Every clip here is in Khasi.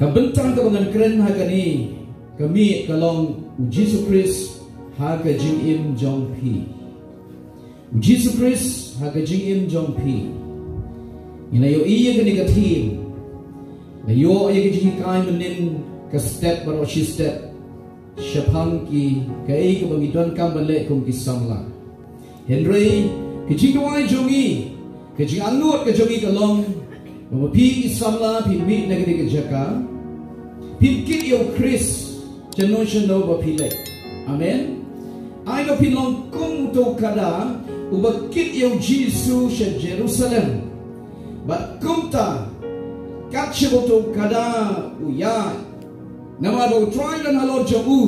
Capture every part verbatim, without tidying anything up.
Ka bynta kaba ngan kren ha kane ka miet ka long U Jisu Khrist ha ka jingim jong phi. U Jisu Khrist ha ka jingim jong phi. Ngi la ïohi ïa kane ka theme. La ïoh ïa ka jinghikai mynnin ka step baroh shi step shaphang ki kaei kaba ngi donkam ban leh kum ki samla. Hynrei ka jingduwai jong ngi, ka jingangnud ka jong ngi ka long ba ma phi ki samla phi mih na kane ka jaka, phin kit ïa U Khrist shano shano ba phi leit. Amen. Ai ba phin long kum uto u kada uba kit ïa U Jisu sha Jerusalem. Bad kumta, kat shaba uto u kada u ïaid, namar ba U Trai u don halor jong u,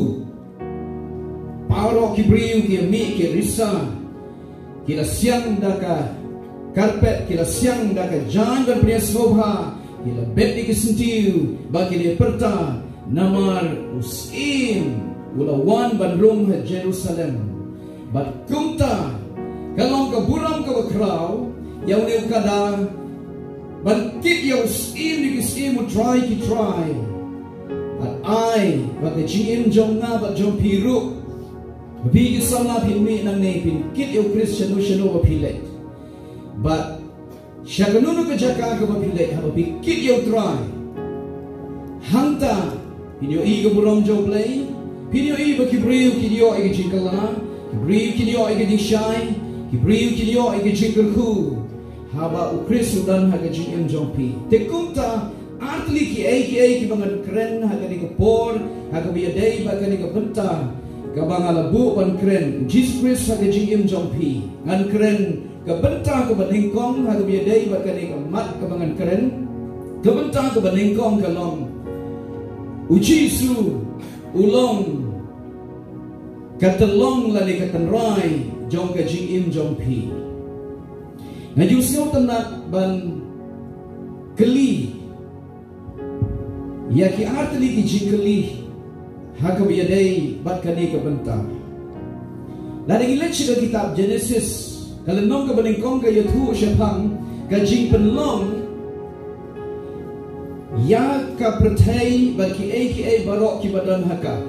baroh ki briew ki mih ki risa, ki la siang da ka karpet, ki la siang da ka jaiñ ban pynïasngewbha, ki la bet ïa ki syntiew ba ki la pyrta, namar U Syiem u la wan ban rung ha Jerusalem. Bad kumta, ka long ka burom kaba khraw ïa une u kada ban kit ïa U Syiem ki syiem, U Trai ki trai. Bad ai ba ka jingim jong nga bad jong phi ruh, ba phi ki samla phin mih nangne phin kit ïa U Khrist shano shano ba phi leit. Bad sha kano kano ka jaka kaba phi leit, haba phi kit ïa U Trai, hangta phin ïohi ka burom jong U Blei. Phin ïohi ba ki briew kin ïoh ïa ka jingkylla, ki briew kin ïoh ïa ka jingshai, ki briew kin ïoh ïa ka jingkyrkhu haba U Khrist u don ha ka jingim jong phi. Te kumta, ar tylli kiei kiei kiba ngan kren ha kane ka por, ha kaba ïadei bad kane ka bynta kaba nga la buh ban kren, U Jisu Khrist ha ka jingim jong phi. Ngan kren ka bynta kaba nyngkong ha kaba ïadei bad kane ka mat kaba ngan kren. Ka bynta kaba nyngkong ka long, U Jisu u long ka tyllong lane ka tynrai jong ka jingim jong phi. Nga ju sngewtynnat ban kylli ïa ki ar tylli ki jingkylli ha kaba ïadei bad kane ka bynta. Lada ngi leit sha ka kitab Genesis, ka lynnong kaba nyngkong ka ïathuh shaphang ka jingpynlong ïa ka pyrthei bad kiei kiei baroh kiba don ha ka.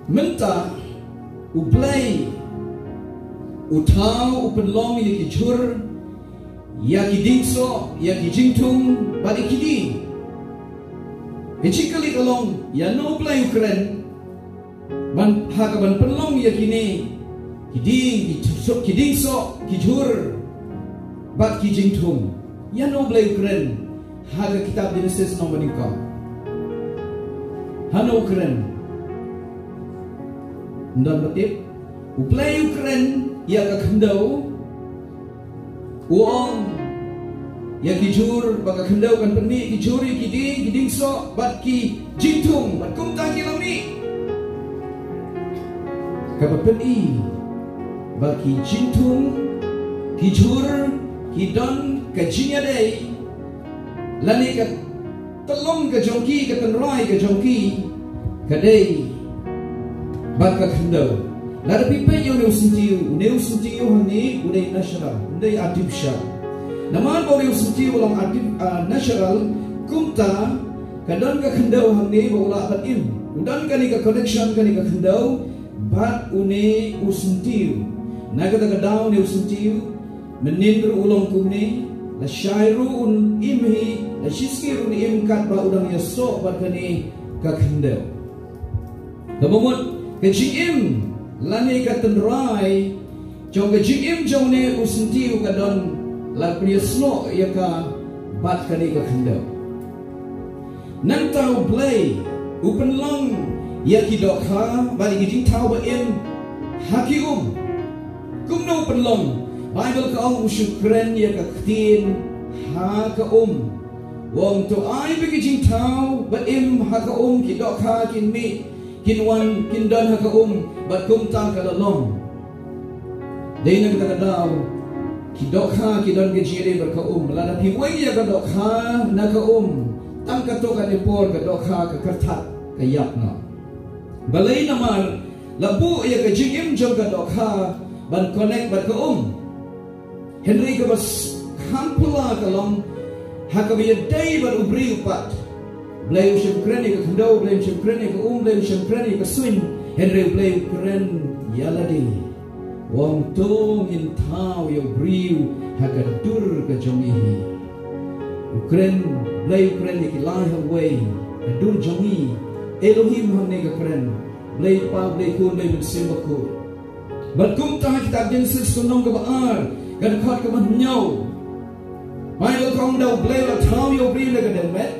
Mynta U Blei u thaw, u pynlong ïa ki jhur, ïa ki dieng soh, ïa ki jingthung bad ïa ki dieng. Ka jingkylli ka long, ïano U Blei u kren ban, ha kaban pynlong ïa kine ki dieng, ki soh, ki dieng soh, ki jhur bad ki jingthung? Ïano U Blei u kren ha ka kitab Genesis lynnong ba nyngkong? Hano u kren? Ym don ba tip. U Blei u kren ïa ka khyndew. U ong ïa ki jhur ba ka khyndew kan pynmih ki jhur, ïa ki dieng, ki dieng soh bad ki jingthung, bad kumta ki la mih. Kaba pyni ba ki jingthung, ki jhur ki don ka jingïadei lane ka tyllong ka jong ki, ka tynrai ka jong ki ka dei bad ka khyndew. Lada phi peit ïa une u syntiew, une u syntiew hangne u dei natural, u dei artificial. Namar ba une u syntiew u long artif-, ah, natural, kumta ka don ka khyndew hangne ba u lah ban im. U don kane ka connection kane ka khyndew bad une u syntiew. Na kata ka daw une u syntiew mynnin ruh u long kumne, lashai ruh un im hi, la shisngi ruh un im katba u dang ïasoh bad kane ka khyndew. Kaba mut ka jingim lane ka tynrai jong ka jingim jong une u syntiew ka don, la pynïasnoh ïa ka bad kane ka khyndew. Nangta U Blei u pynlong ïa ki dohkha bad ïa ki jingthaw ba im ha ki um. Kumno u pynlong? Baibl ka ong u shu kren ïa ka ktien ha ka um. U ong to ai ba ki jingthaw ba im ha ka um, ki dohkha kin mih, kin wan, kin don ha ka um, bad kumta ka la long. Dei na kata ka daw ki dohkha ki don ka jingïadei bad ka um. Lada phi weng ïa ka dohkha na ka um, tang katto katne por ka dohkha ka kyrthat, ka ïap noh. Balei? Namar la buh ïa ka jingim jong ka dohkha ban connect bad ka um. Hynrei kaba s-, kham phylla ka long, Ha kaba ïadei bad u briew pat, Blei um shym kren ïa ka khyndew, Blei um shym kren ïa ka um, Blei um shym kren ïa ka suiñ, hynrei Blei u kren ïa lade. U ong, to ngin thaw ïa u briew ha ka dur ka jong ngi hi. U kren, Blei u kren ïa ki lai ha uwei, ka dur jong ngi. Elohim hangne ka kren. Blei Kpa, Blei Khun, Blei Mynsiem Bakhuid. Bad kumta ha kitab Genesis lynnong kaba ar, ka dkhot kaba hynñiew, Baibl ka ong, da u Blei u la thaw ïa u briew na ka dewmet,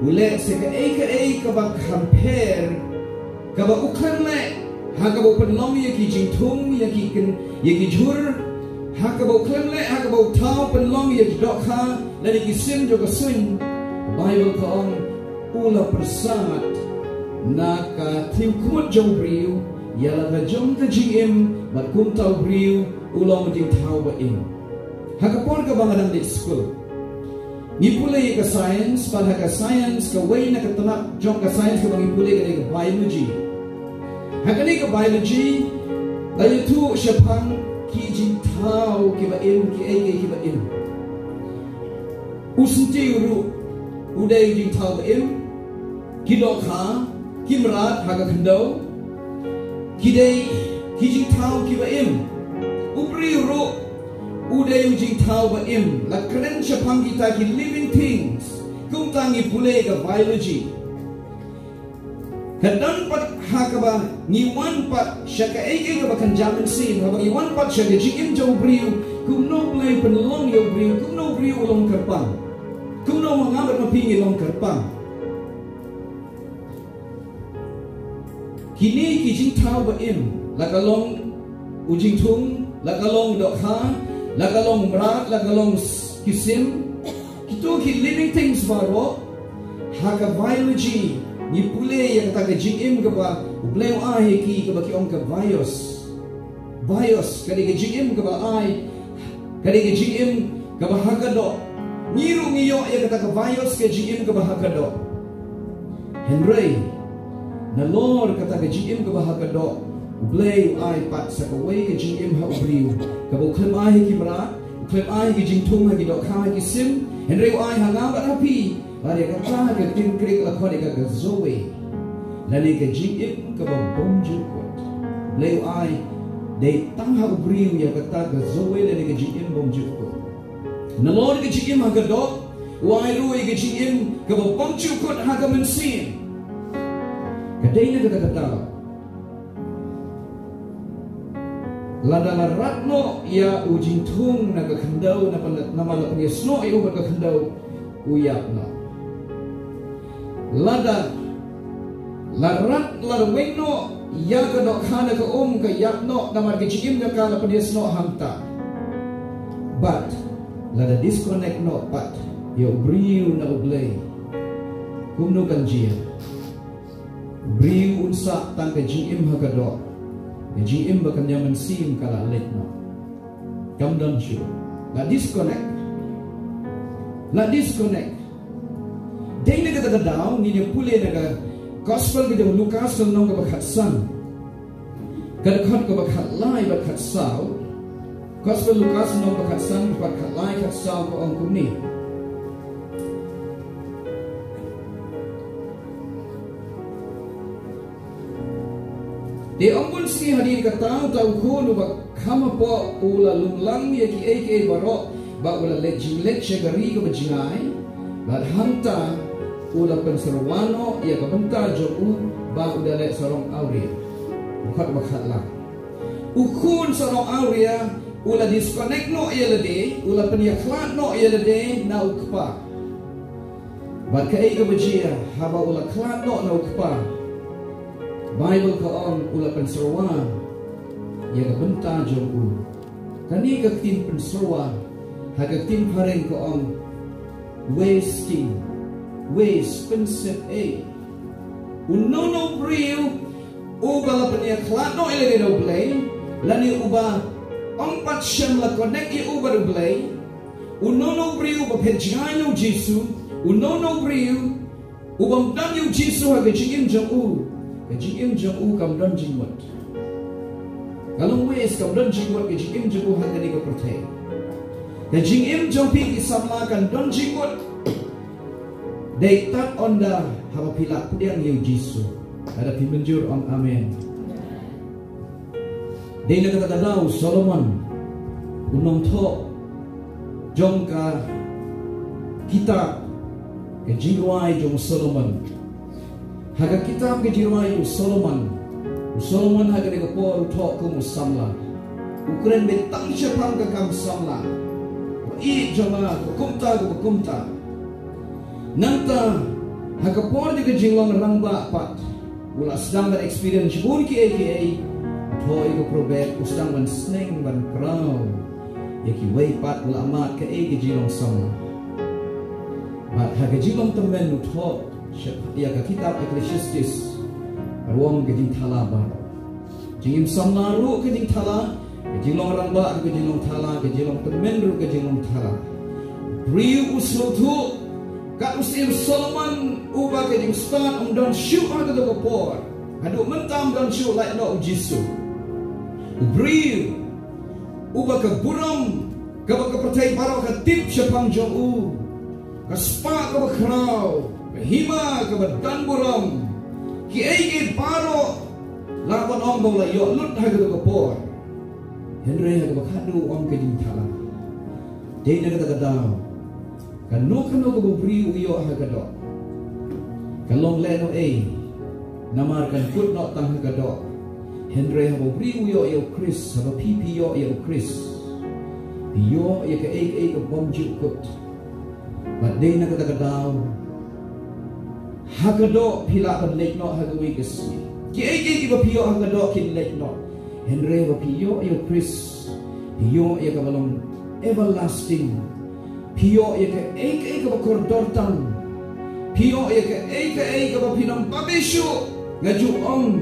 u leh sa kaei kaei kaba kham pher, kaba u khlem leh ha kaba u pynlong ïa ki jingthung, ïa ki kyn-, ïa ki jhur, ha kaba u khlem leh ha kaba u thaw pynlong ïa ki dohkha lane ki sim jong ka suiñ. Baibl ka ong, u la pyrsad na ka thiewkhmut jong u briew ïa la ka jong ka jingim, bad kumta u briew u long u jingthaw ba im. Ha ka por kaba nga dang dei skul, ngi pule ïa ka science, bad ha ka science, kawei na ka tnat jong ka science kaba ngi pule ka dei ka biology. Ha kane ka biology, la ïathuh shaphang ki jingthaw kiba im, kiei kiei kiba im. U syntiew ruh u dei u jingthaw ba im, ki dohkha, ki mrad ha ka khyndew, ki dei ki jingthaw kiba im. U briew ruh u dei u jingthaw ba im. La kren shaphang kita ki living things. Kumta ngi pule ka biology. Ka don pat ha kaba ngi wan pat sha kaei kaei kaba kynja mynsiem, haba ngi wan pat sha ka jingim jong u briew, kumno u Blei u pynlong ïa u briew, kumno u briew u long kyrpang, kumno ma nga bad ma phi ngi long kyrpang. Kine ki jingthaw ba im, la ka long u jingthung, la ka long u dohkha, la ka long u mrad, la ka long s-, ki sim, kito ki living things baroh, ha ka biology, ngi pule ïa kata ka jingim kaba u Blei u ai ha ki, kaba ki ong ka bios. Bios, ka dei ka jingim kaba ai, ka dei ka jingim kaba ha ka doh. Ngi ruh ngi ïoh ïa kata ka bios, ka jingim kaba ha ka doh. Hynrei nalor kata ka jingim kaba ha ka doh, u Blei u ai pat sa kawei ka jingim ha u briew, kaba u khlem ai ha ki mrad, u khlem ai ha ki jingthung, ha ki dohkha, ha ki sim, hynrei u ai ha nga bad ha phi. Bad ïa kata ha ka ktien Grik la khot ïa ka, ka Zoe, lane ka jingim kaba bymjukut. Blei u ai, dei tang ha u briew ïa kata ka Zoe lane ka jingim bymjukut. Nalor ka jingim ha ka doh, u ai ruh ïa ka jingim kaba bymjukut ha ka mynsiem. Ka dei na kata ka daw, lada la rat noh ïa u jingthung na ka khyndew, na pyn-, namar la pynïasnoh ïa u bad ka khyndew, u ïap noh. Lada la rat, la weng noh ïa ka dohkha na ka um, ka ïap noh, namar ka jingim jong ka la pynïasnoh hangta. Bad lada disconnect noh pat ïa u briew na u Blei, kumno kan jia? U briew un sah tang ka jingim ha ka doh, ka jingim ba kynja mynsiem ka la leit noh. Kam don shuh. La disconnect. La disconnect. Dei na kata ka daw ngin ïa pule na ka Gospel ka jong u Lukas, lynnong kaba khatsan, ka dkhot kaba khatlai bad khatsaw. Gospel Lukas lynnong ba khatsan, dkhot khatlai, khatsaw, ka ong kumne. Te ym bun sngi hadien kata, uta u khun uba kham hapoh u la lum lang ïa kiei kiei baroh, bad u la leit jingleit sha ka ri kaba jngai, bad hangta u la pynsyrwa noh ïa ka bynta jong u ba u da leh sarong awria. Dkhot ba khatlai. U khun sarong awria u la disconnect noh ïa lade, u la pynïakhlad noh ïa lade na u kpa. Bad kaei kaba jia haba u la khlad noh na u kpa? Baibl ka ong u la pynsyrwa ïa ka bynta jong u. Kane ka ktien pynsyrwa ha ka ktien phareng ka ong wasting, waste, pynsep ei. Uno uno u briew uba la pynïakhlad noh ïa lade da U Blei, lane uba ym pat shym la connect ïa u bad U Blei, uno uno u briew uba phet jngai na U Jisu, uno uno u briew uba ym don ïa U Jisu ha ka jingim jong u, ka jingim jong u kam don jingmut. Ka long waste, kam don jingmut ka jingim jong u ha kane ka pyrthei. Ka jingim jong phi ki samla kan don jingmut dei tad ynda haba phi lah pdiang ïa u Jisu. Lada phi mynjur ong amen. Dei na kata ka daw u Solomon u nongthoh jong ka kitab ka jingrwai jong u Solomon. Ha ka kitab ka jingrwai u Solomon, u Solomon ha kane ka por u thoh kum u samla. U kren beit tang shaphang ka kam samla. Ba ïeit jong nga, ba kumta, ba kumta. Nangta ha ka por jong ka jinglong rangbah pat, u la sdang ban experience bun kiei kiei. U thoh ïa ka Proverb, u sdang ban sneng ban kraw ïa kiwei pat, u la mad kaei ka jinglong samla. Bad ha ka jinglong tymmen u thoh ïa ka kitab Ecclesiastes, ruh ka jingthala baroh. Jingim samla ruh ka jingthala, ka jinglong rangbah ruh ka jinglong thala, ka jinglong tymmen ruh ka jinglong thala. Briew u sngewthuh, kat u Syiem Solomon uba ka jingstad um don shuh ha kato ka por. Haduh mynta um don shuh lait noh u Jisu. U briew uba ka burom, kaba ka pyrthei baroh ka tip shaphang jong u. Ka spah kaba khraw, ka hima kaba don burom. Kiei kiei baroh lah ban ong ba u la ïoh lut ha kato ka por. Hynrei ha kaba khatduh u ong ka jingthala. Dei na kata ka daw, kano kano kaba u briew u ïoh ha ka doh, ka long lehnohei. Namar kan kut noh tang ha ka doh. Hynrei haba u briew u ïoh ïa u Khrist, haba phi phi ïoh ïa u Khrist, phi ïoh ïa kaei kaei ka bym ju kut. Bad dei na kata ka daw, ha ka doh phi lah ban leit noh ha kawei ka sngi. Kiei kiei kiba phi ïoh ha ka doh kin leit noh. Hynrei haba phi ïoh ïa u Khrist, phi ïoh ïa kaba long everlasting. Phi ïoh ïa kaei kaei kaba kordor tam. Phi ïoh ïa kaei kaei kaba phin ym babe shuh. Nga ju ong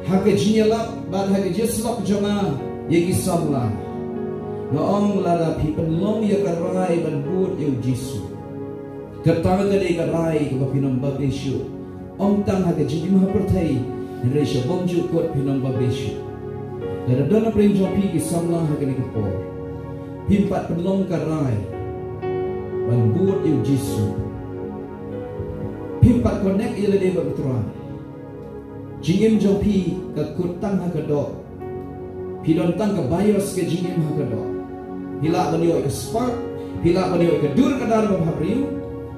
ha ka jingïalap bad ha ka jingïasyllok jong nga ïa ki samla. Nga ong lada phi pynlong ïa ka rai ban bud ïa u Jisu, kata ka dei ka rai kaba phin ym babe shuh. Ym tang ha ka jingim ha pyrthei, hynrei sha bymjukut phin ym babe shuh. Lada don hapdeng jong phi ki samla ha kane ka por, phim pat pynlong ka rai ban bud ïa u Jisu, phim pat connect ïa lade bad u Trai. Jingim jong phi ka kut tang ha ka doh. Phi don tang ka bias ka jingim ha ka doh. Phi lah ban ïoh ïa ka spah, phi lah ban ïoh ïa ka dur ka dar bad ha briew,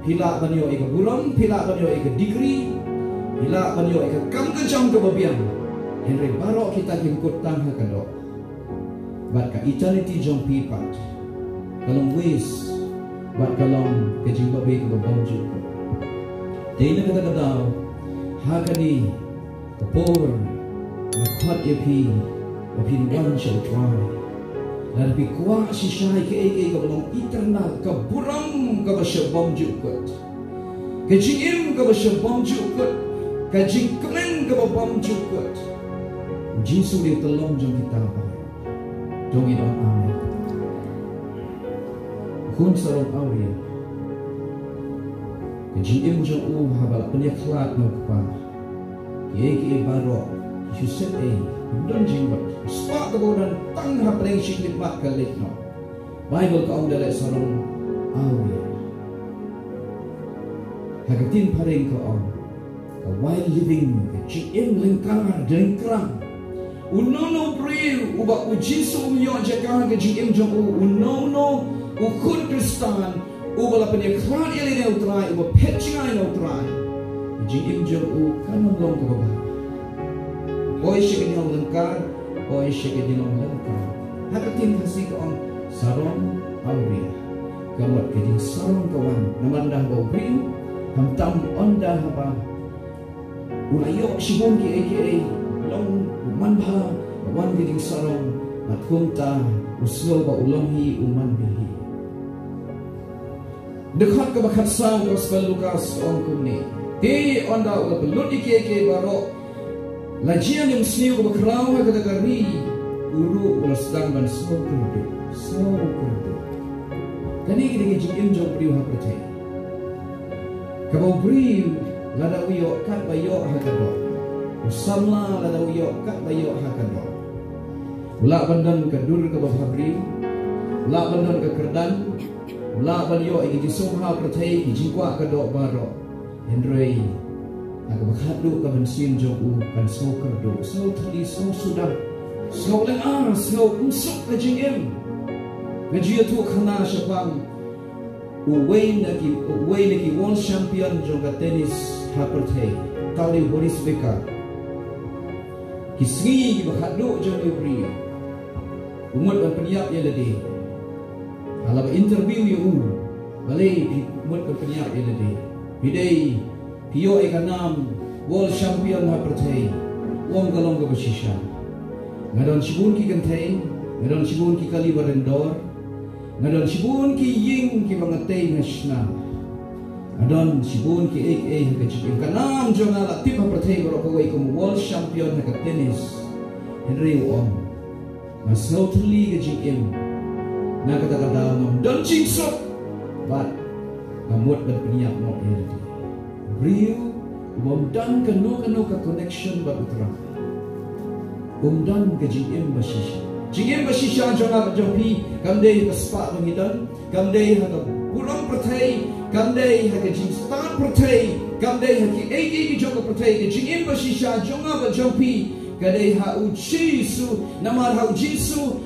phi lah ban ïoh ïa ka burom, phi lah ban ïoh ïa ka degree, phi lah ban ïoh ïa ka kam ka jam kaba biang. Hynrei baroh kita kim kut tang ha ka doh. Bad ka eternity jong phi pat ka long waste, bad ka long ka jingbabe kaba bymjukut. Dei na kata ka daw, ha kane ka por, nga khot ïa phi ba phin wan sha u Trai. Lada phi kwah shisha ïa kaei kaei kaba long eternal, ka burom kaba sha bymjukut, ka jingim kaba sha bymjukut, ka jingkmen kaba bymjukut, u Jisu u dei u tyllong jong kita baroh. To ngin ong amen. Khun sarong awria, ka jingim jong u haba la pynïakhlad na u Kpa, kiei kiei baroh ki shu set ei, ym don jingmut. Spah kaba u don tang hapdeng shi khlieh mat ka leit noh. Baibl ka ong da leh sarong awria. Ha ka ktien phareng ka ong, ka wild living, ka jingim lyngkar, jingkrang. Uno uno u briew uba u Jisu um ïoh jaka ha ka jingim jong u, uno uno u khun Khristan uba la pynïakhlad ïa lade na u Trai, uba phet jngai na u Trai, ka jingim jong u kan ym long kaba bha. Poi sha ka ñiaw lyngkar, poi sha ka jingim lyngkar. Ha ka ktien Khasi ka ong sarong awria. Ka mut ka jingsarong ka wan namar da haba u briew, khamtam ynda haba u la ïoh shibun kiei kiei, long u manbha, wan ka jingsarong, bad kumta u sngew ba u long hi, u man bha hi. Dkhot kaba khatsaw Gospel Lukas ong kumne: Te ynda u la pynlut ïa kiei kiei baroh, la jia ïa u sniew kaba khraw ha kata ka ri, u ruh u la sdang ban sngew kyrduh, sngew kyrduh. Kane ka dei ka jingim jong u briew ha pyrthei. Kaba u briew lada u ïoh katba ïoh ha ka doh, u samla lada u ïoh katba ïoh ha ka doh, u lah ban don ka dur kaba bhabriew, Lah ban don ka kyrdan, lah ban ïoh ïa ki jingsngewbha pyrthei, ki jingkwah ka doh baroh. Hynrei ha kaba khatduh ka mynsiem jong u kan sngewkyrduh, sngewthylli, sngewsuda, sngewlyngngoh, sngewumsuk ka jingim. Nga ju ïathuh khana shaphang uwei na ki, uwei na ki world champion jong ka tennis ha pyrthei, u dei u Boris Becker. Ki sngi kiba khatduh jong u briew, u mut ban pynïap ïa lade. Haba la interview ïa u, balei phi mut ban pynïap ïa lade? Phi dei, phi ïoh ïa ka nam world champion ha pyrthei. U ong ka long kaba shisha. Nga don shibun ki kynthei, nga don shibun ki kali ba ryndor, nga don shibun ki ïing kiba nga tei nga shna, nga don shibun kiei kiei ha ka jingim. Ka nam jong nga la tip ha pyrthei baroh kawei kum world champion ha ka tennis. Hynrei u ong, nga sngewthylli ka jingim. Na kata ka daw ngam don jingsuk, bad nga mut ban pynïap noh ïa lade. Briew u bym don kano kano ka connection bad u Trai, um don ka jingim ba shisha. Jingim ba shisha jong nga bad jong phi kam dei ha ka spah ba ngi don, kam dei ha ka burom pyrthei, kam dei ha ka jingstad pyrthei, kam dei ha kiei kiei ki jong ka pyrthei. Ka jingim ba shisha jong nga bad jong phi ka dei ha u Jisu. Namar ha u Jisu,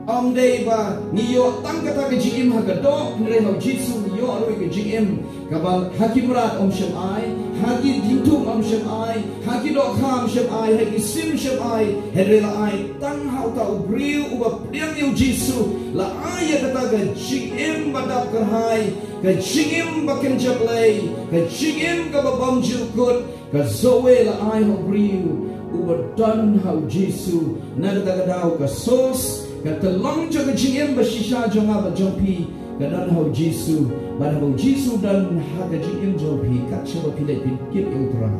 ym dei ba ngi ïoh tang kata ka jingim ha ka doh, hynrei ha u Jisu ngi ïoh ruh ka jingim kaba ha ki mrad ym shym ai, ha ki diengthung ym shym ai, ha ki dohkha ym shym ai, ha ki sim ym shym ai, hynrei la ai tang ha uta u briew uba pdiang ïa u Jisu. La ai ïa kata ka jingim ba dap kyrhai, ka jingim ba kynja Blei, ka jingim kaba bymjukut. Ka Zoe la ai ha u briew uba don ha u Jisu. Na kata ka daw ka source, ka tyllong jong ka jingim ba shisha jong nga bad jong phi ka don ha u Jisu. Bad haba u Jisu don ha ka jingim jong phi, kat shaba phi leit phi kit ïa u Trai,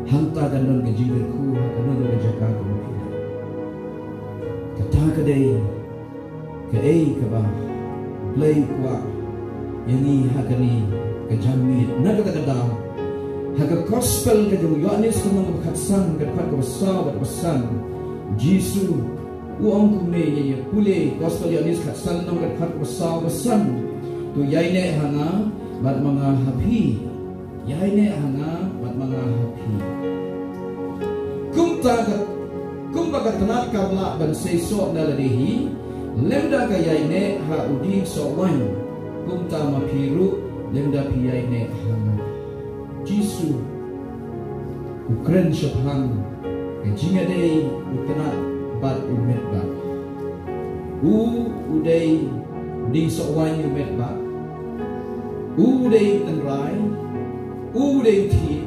hangta kan don ka jingkyrkhu ha kano kano ka jaka kaba phi leit. Kata ka dei kaei kaba U Blei u kwah ïa ngi ha kane ka janmiet. Na kata ka daw, ha ka gospel ka jong u Ïoannis ka lynnong kaba khatsan, ka dkhot kaba saw bad kaba san, Jisu u ong kumne, ïa, ïa pule gospel Ïoannis khatsan lynnong, ka dkhot kaba saw bad kaba san: To ïaineh ha nga bad ma nga ha phi. Ïaineh ha nga bad ma nga ha phi. Kumta ka, kumba ka tnat kam lah ban seisoh na lade hi lymda ka ïaineh ha u dieng soh waiñ, kumta ma phi ruh lymda phi ïaineh ha nga. Jisu u kren shaphang ka jingïadei u tnat bad u metbah. U, u dei u dieng soh waiñ, u metbah. U, u dei u tynrai. U, u dei u thied.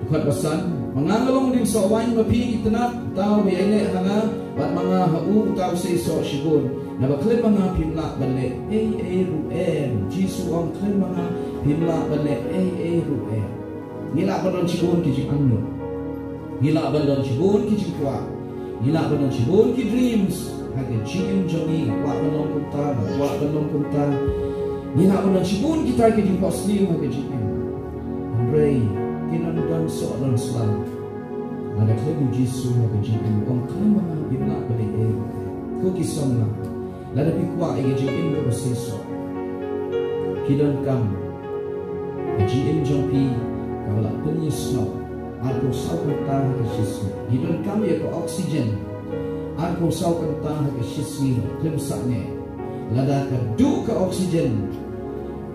Dkhot ba san: Ma nga nga long u dieng soh waiñ, ma phi ki tnat. Uta uba ïaineh ha nga bad ma nga ha u, uta u seisoh shibun, naba khlem ma nga phim lah ban leh ei ei ruh em. Jisu u ong, khlem ma nga phim lah ban leh ei ei ruh em. Ngi lah ban don shibun ki jingangnud, ngi lah ban don shibun ki jingkwah, ngi lah ban don shibun ki dreams ha ka jingim jong ngi. Nga kwah ban long kumta, nga kwah ban long kumta. Ngi lah ban don shibun kita ki jingphohsniew ha ka jingim. Hynrei kin ym don soh don sla lada khlem u Jisu ha ka jingim. U ong, khlem ma nga phim lah ban leh ei ei ruh em. Ko ki samla, lada phi kwah ïa ka jingim kaba seisoh, phi donkam ka jingim jong phi kaba la pynïasnoh arphew saw kynta ha ka shisngi. Ngi donkam ïa ka oxygen arphew saw kynta ha ka shisngi, khlem sah ne. Lada ka duh ka oxygen,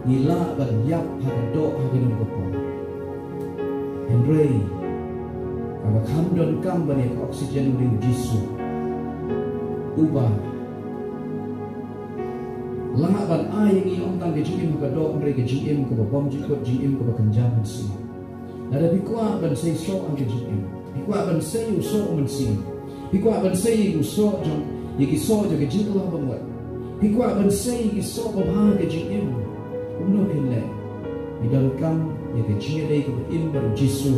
ngi lah ban ïap ha ka doh ha kano ka por. Hynrei kaba kham donkam ban ïa ka oxygen u dei u Jisu, uba lah ban ai ïa ngi ym tang ka jingim ha ka doh, hynrei ka jingim kaba bymjukut, jingim kaba kynja mynsiem. Lada phi kwah ban sei soh ha ka jingim, phi kwah ban sei u soh mynsiem, phi kwah ban sei ïa u soh jong, ïa ki soh jong ka jingkylla bamut, phi kwah ban sei ïa ki soh babha ha ka jingim, kumno phin leh? Ngi donkam ïa ka jingïadei kaba im bad u Jisu.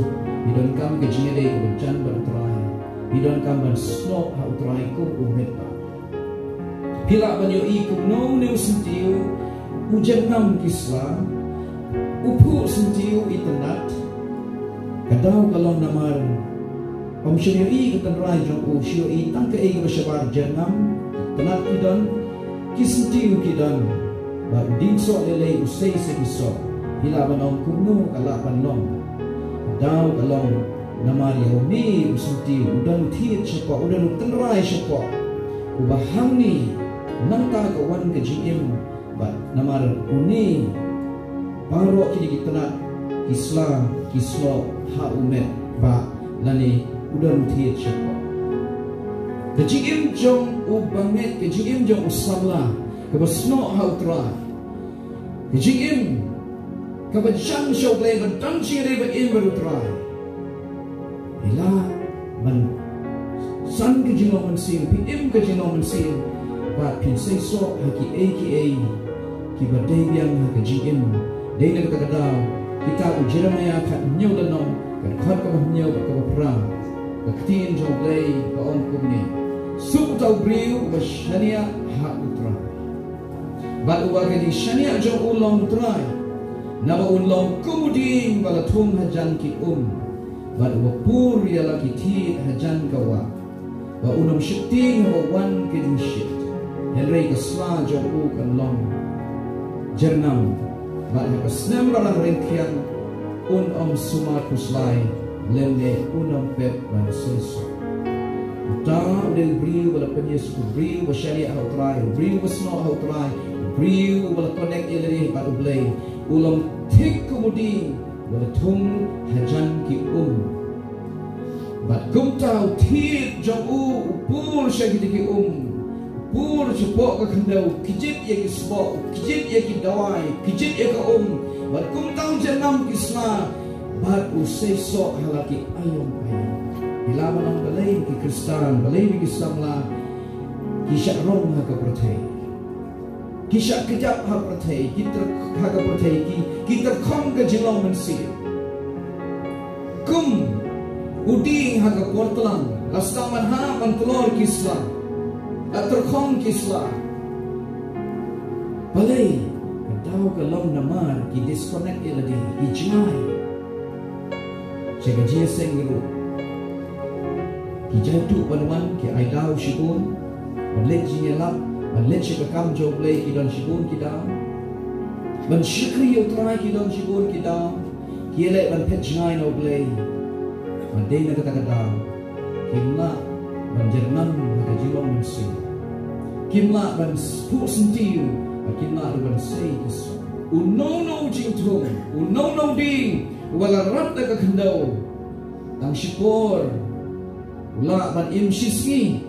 Ngi donkam ïa ka jingïadei kaba jan bad u Trai. Ngi donkam ban snoh ha u Trai kum u metbah. Phi lah ban ïohi kumno une u syntiew u jyrngam ki sla, u phuh syntiew itynnad. Ka daw ka long namar ym shym ïohi ka tynrai jong u, shu ïohi tang kaei kaba shabar, jyrngam, Tnat ki don, ki syntiew ki don, bad u dieng soh lei lei u sei sa ki soh. Phi lah ban ong kumno ka lah ban long? Ka daw ka long namar ïa une u syntiew u don u thied shapoh, u don u tynrai shapoh, uba hangne nangta ka wan ka jingim. Bad namar une baroh kine ki tnat, ki sla, ki snoh ha u met ba lane u don u thied shapoh. Ka jingim jong u bangeit, ka jingim jong u samla kaba snoh ha u Trai, ka jingim kaba jan sha u Blei, ba don jingïadei ba im bad u Trai. Phi lah ban san ka jinglong mynsiem, phi im ka jinglong mynsiem, bad phin seisoh ha kiei kiei kiba dei biang ha ka jingim. Dei na kata ka daw kitab u Jeremaïah khathynñiew lynnong, ka dkhot kaba hynñiew bad kaba phra, ka ktien jong u Blei ka ong kumne: Suk uta u briew uba shaniah ha u Trai, bad uba ka jingshaniah jong u long u Trai, naba un long kum u dieng ba la thung hajan ki um, bad uba pur ïa la ki thied hajan ka wah, ba un ym sheptieng haba wan ka jingshit, hynrei ka sla jong u kan long jyrngam, bad ha ka snem ba rangren thiang un ym sumar khuslai, lymne un ym pep ban seisoh. Uta u dei u briew ba la pynïasuk, u briew ba shaniah ha u Trai, u briew ba snoh ha u Trai, u briew ba la connect ïa lade bad u Blei. U long thik kum u dieng ba la thung hajan ki um. Bad kumta u thied jong u u pur sha kita ki um, u pur shapoh ka khyndew, u kjit ïa ki sboh, u kjit ïa ki dawai, u kjit ïa ka um. Bad kumta u jyrngam ki sla, bad u seisoh ha la ki aïom aïom. Phi lah ban ong balei ki Khristan, balei ki samla ki shah rong ha ka pyrthei, ki shah kjap ha pyrthei, ki tyr-, ha ka pyrthei, ki, ki tyrkhong ka jinglong mynsiem. Kum u dieng ha ka por tlang, la sdang ban hap ban tlor ki sla, la tyrkhong ki sla. Balei? Ka daw ka long namar ki disconnect ïa lade, ki jngai sha ka jingïaseng ruh. Ki jaituh ban wan, ki ai daw shibun ban leit jingïalap, ban leit sha ka kam jong u Blei ki don shibun ki daw, ban shakri ïa u Trai ki don shibun ki daw. Ki ïaleh ban phet jngai na u Blei. Bad dei na kata ka daw kim lah ban jyrngam ha ka jinglong mynsiem, kim lah ban phuh syntiew, bad kim lah ruh ban sei ki soh. Uno uno u jingthung, uno uno u dieng uba la rat da ka khyndew, tang shipor u lah ban im shisngi,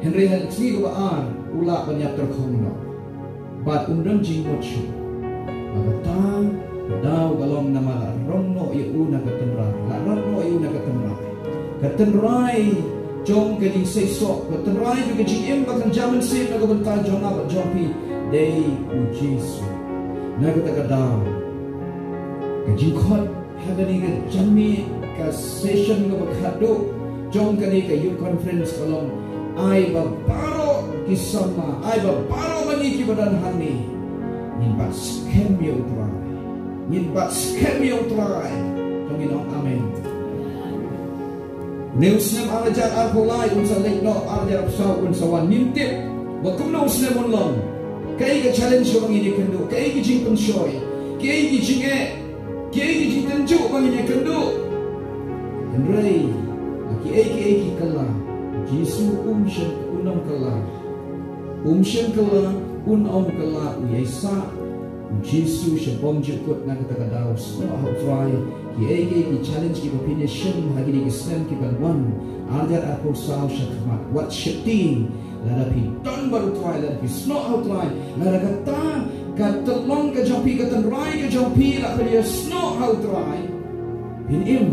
hynrei ha ka sngi kaba ar u lah ban ïap tyrkhong noh, bad um don jingmut shuh. Bad kata ka daw ka long namar la rong noh ïa u na ka tynrai, la rat noh ïa u na ka tynrai. Ka tynrai jong ka jingseisoh, ka tynrai jong ka jingim ba kan jam mynsiem na ka bynta jong nga bad jong phi, dei u Jisu. Na kata ka daw ka jingkhot ha kane ka janmiet, ka session kaba khatduh jong kane ka youth conference ka long: Ai ba baroh ki samla, ai ba baroh ma ngi kiba don hangne, ngin bat skhem ïa u Trai, ngin bat skhem ïa u Trai. To ngin ong amen. Une u snem ar hajar arphew lai un sa leit noh, ar hajar arphew saw un sa wan. Ngim tip ba kumno u snem un long. Kaei ka challenge kaba ngin ïakynduh, kaei ka jingpynshoi, kaei ka jingeh, kiei ki jingtynjuh ba ngin ïakynduh. Hynrei ha kiei kiei ki kylla, Jisu um shym, un ym kylla. Um shym kylla, un ym kylla, u ïaisah u Jisu sha bymjukut. Na kata ka daw snoh ha u Trai. Kiei kiei ki challenge kiba phin ïashim ha kine ki snem ki ban wan, ar hajar arphew saw sha khmat, wat sheptieng. Lada phi don bad u Trai, lada phi snoh ha u Trai, lada kata ka tyllong ka jong phi, ka tynrai ka jong phi la pynïasnoh ha u Trai, phin im.